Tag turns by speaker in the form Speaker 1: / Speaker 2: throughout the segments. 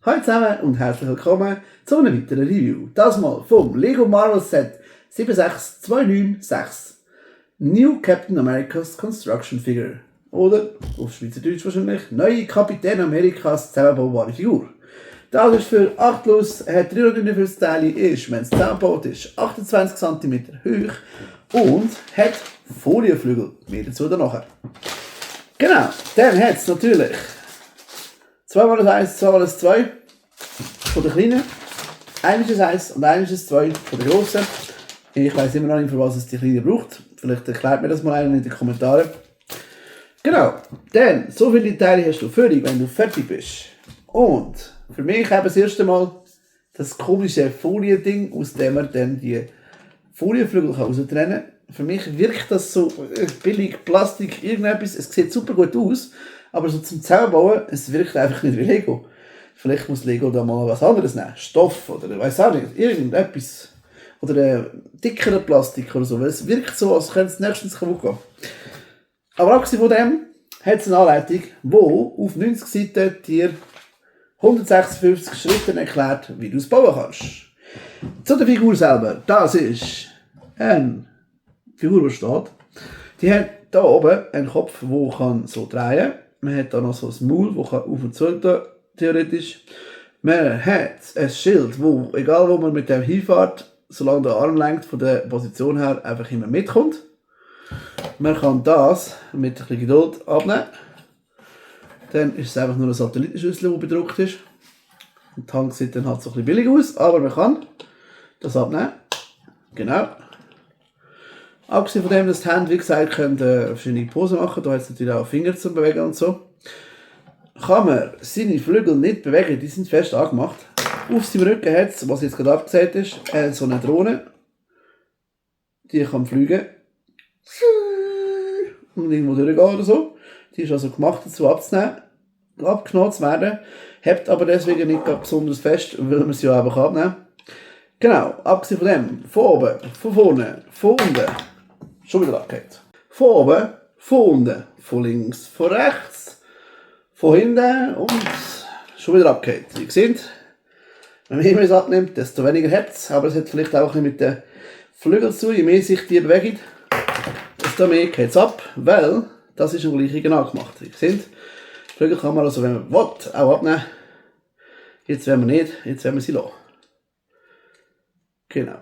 Speaker 1: Hallo zusammen und herzlich willkommen zu einem weiteren Review. Das mal vom Lego Marvel Set 76296 New Captain America's Construction Figure. Oder, auf Schweizerdeutsch wahrscheinlich, neue Kapitän Amerikas zusammenbaubare Figur. Das ist für 8 Plus, hat 349 Teile, ist, wenn es zusammengebaut ist, 28 cm hoch und hat Folienflügel. Mehr dazu dann nachher. Genau, dann hat es natürlich 2x1, 2x2 von der kleinen, 1x1 und 1x2 von der grossen. Ich weiss immer noch nicht, für was es die kleine braucht. Vielleicht erklärt mir das mal einer in den Kommentaren. Genau, dann, so viele Teile hast du fertig, wenn du fertig bist. Und für mich eben das erste Mal das komische Foliending, aus dem man dann die Folienflügel raustrennen kann. Für mich wirkt das so billig, Plastik, irgendetwas. Es sieht super gut aus, aber so zum Zusammenbauen, es wirkt einfach nicht wie Lego. Vielleicht muss Lego da mal was anderes nehmen. Stoff oder ich weiß auch nicht, irgendetwas. Oder dickere Plastik oder so. Weil es wirkt so, als könnte es nächstens kaputt gehen. Aber abgesehen von dem hat es eine Anleitung, die auf 90 Seiten dir 156 Schritte erklärt, wie du es bauen kannst. Zu der Figur selber. Das ist eine Figur, die steht. Die hat hier oben einen Kopf, der so drehen kann. Man hat hier noch so ein Maul, das auf und zu tun, theoretisch. Man hat ein Schild, wo, egal wo man mit dem hinfährt, solange der Arm lenkt, von der Position her einfach immer mitkommt. Man kann das mit ein bisschen Geduld abnehmen. Dann ist es einfach nur ein Satellitenschüssel, der bedruckt ist. Und die Hand sieht dann halt so ein bisschen billig aus, aber man kann das abnehmen. Genau. Abgesehen von dem, dass die Hände, wie gesagt, können verschiedene Posen machen. Da hat es natürlich auch Finger zum Bewegen und so. Kann man seine Flügel nicht bewegen, die sind fest angemacht. Auf seinem Rücken hat es, was jetzt gerade abgesagt ist, so eine Drohne. Die kann fliegen. Und irgendwo durchgehen oder so. Die ist also gemacht dazu abgenommen zu werden. Hebt aber deswegen nicht besonders fest, weil man sie ja einfach abnehmen kann. Genau, abgesehen von dem, von oben, von vorne, von unten, schon wieder abgehakt. Von oben, von unten, von links, von rechts, von hinten und schon wieder abgehakt. Wie ihr seht, wenn man immer es abnimmt, desto weniger hat es, aber es hat vielleicht auch ein bisschen mit den Flügeln zu. Je mehr sich die bewegen, desto mehr geht es ab, weil das ist im gleichen genau gemacht. Wie ihr seht, die Flügel kann man also, wenn man will, auch abnehmen. Jetzt werden wir nicht, jetzt werden wir sie lassen. Genau.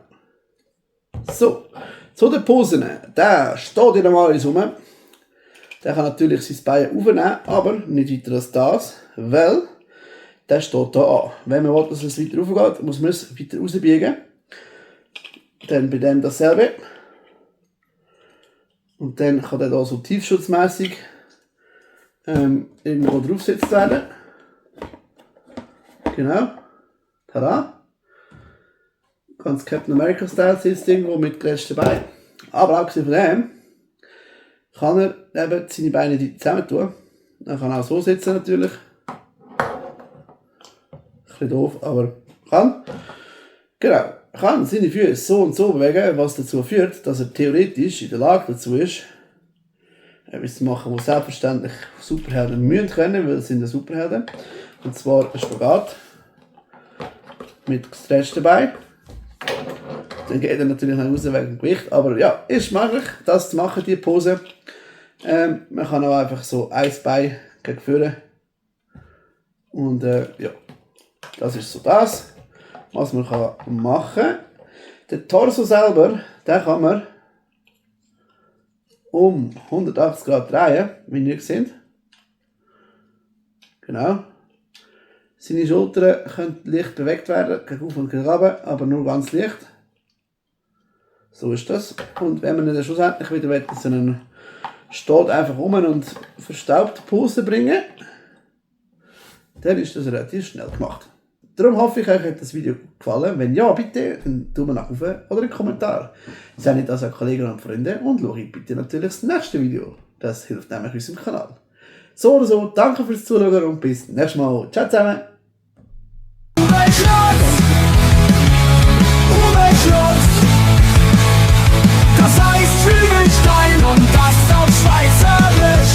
Speaker 1: So, zu den Posen. Der steht in normalerweise rum. Der kann natürlich sein Bein aufnehmen, aber nicht weiter als das, weil der steht hier an. Wenn man will, dass es weiter raufgeht, muss man es weiter rausbiegen. Dann bei dem dasselbe. Und dann kann der hier so tiefschutzmässig irgendwo draufgesetzt werden. Genau. Tada. Ganz Captain America Style sitzt irgendwo mit gerechten Beinen. Aber abgesehen von dem kann er eben seine Beine zusammen tun. Er kann auch so sitzen natürlich. Ein bisschen doof, aber kann. Genau. Er kann seine Füße so und so bewegen, was dazu führt, dass er theoretisch in der Lage dazu ist, etwas zu machen, was selbstverständlich Superhelden müssen können, weil es sind ja Superhelden. Und zwar ein Spagat mit gestretchten Beinen. Dann geht er natürlich nach raus wegen dem Gewicht, aber ja, ist möglich, das zu machen, diese Pose. Man kann auch einfach so ein Bein gegen vorne. Und ja, das ist so das, was man machen kann. Den Torso selber, den kann man um 180 Grad drehen, wie ihr seht. Genau. Seine Schultern können leicht bewegt werden, gegen auf und gegen runter, aber nur ganz leicht. So ist das. Und wenn man dann schlussendlich wieder will, so einen steht einfach rum und verstaubte Pose bringen, dann ist das relativ schnell gemacht. Darum hoffe ich, euch hat das Video gefallen. Wenn ja, bitte einen Daumen nach oben oder einen Kommentar. Sendet das an Kollegen und Freunde und schaut bitte natürlich das nächste Video. Das hilft nämlich unserem Kanal. So oder so, danke fürs Zuschauen und bis zum nächsten Mal. Ciao zusammen!
Speaker 2: Das heißt Zwiebelstein und das auf Schweizerisch.